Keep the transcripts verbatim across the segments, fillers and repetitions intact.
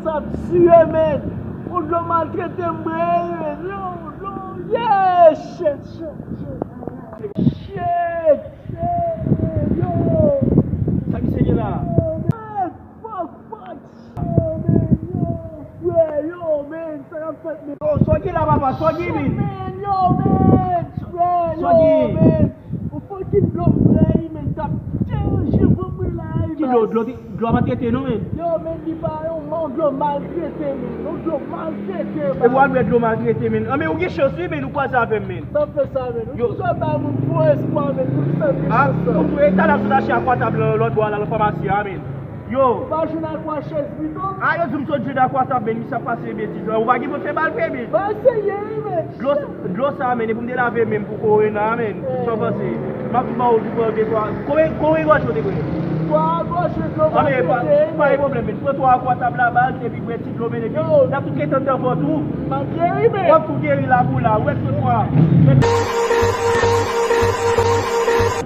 Sa ap tiye, men. Yon dlo maltrete m bwè, men. Yo, yo, yeah, shit, shit, shit. Shit, shit, yo. Sa misye gen la? Yo, man, fuck, fuck. Yo, man, yo. Frè, yo, man, sa k ap fèt, men? Yo, sa w gen la, papa? Sa w gen, men? Man, yo, man, frè, yo, man. Ou fucking dlo frè, men, t ap deranje pou mwen la, ki dlo, dlo, dlo a pa trete non, men. Yo, men, li pa yon, yon dlo maltrete, men. Yon dlo maltrete. E w al bwè dlo maltrete, men. Anben, ou gen chans, wi, men, ou kwaze avè m, men. Sa fè sa, men. Ou toujou bay moun fo espwa, men, pou sa gen chans sa. Ou tou e talè sou lache akwatab lòt bò a la, nan famasi a, men. Yo. Ou pa jwenn akwa chèz pito? A, yo di m sot jwenn akwatab, men, misye ap pase betiz la. Ou pa gen pou fè bal vre, men. Ba seye, wi, men. Dlo, dlo sa, men, e pou m te lave men m pou korona, men. Sa w panse? M ap tou ba w, tou pran de twa. Konbyen, konbyen gòje w te bwè? Twa gòje dlo maltrete, men. Pa gen pwoblèm, men. Pran twa akwatab la, bal, epi bwè ti dlo, men, epi n ap tou ret anndan vant ou. M ap geri, men. W ap tou geri la pou la. Ou wè sot twa.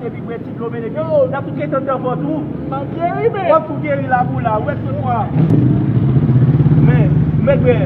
Epi bwè ti dlo, men, epi n ap tou ret anndan vant ou. M ap geri, men. W ap tou geri la pou la. Ou wè sot twa. Men, m mèt bwè.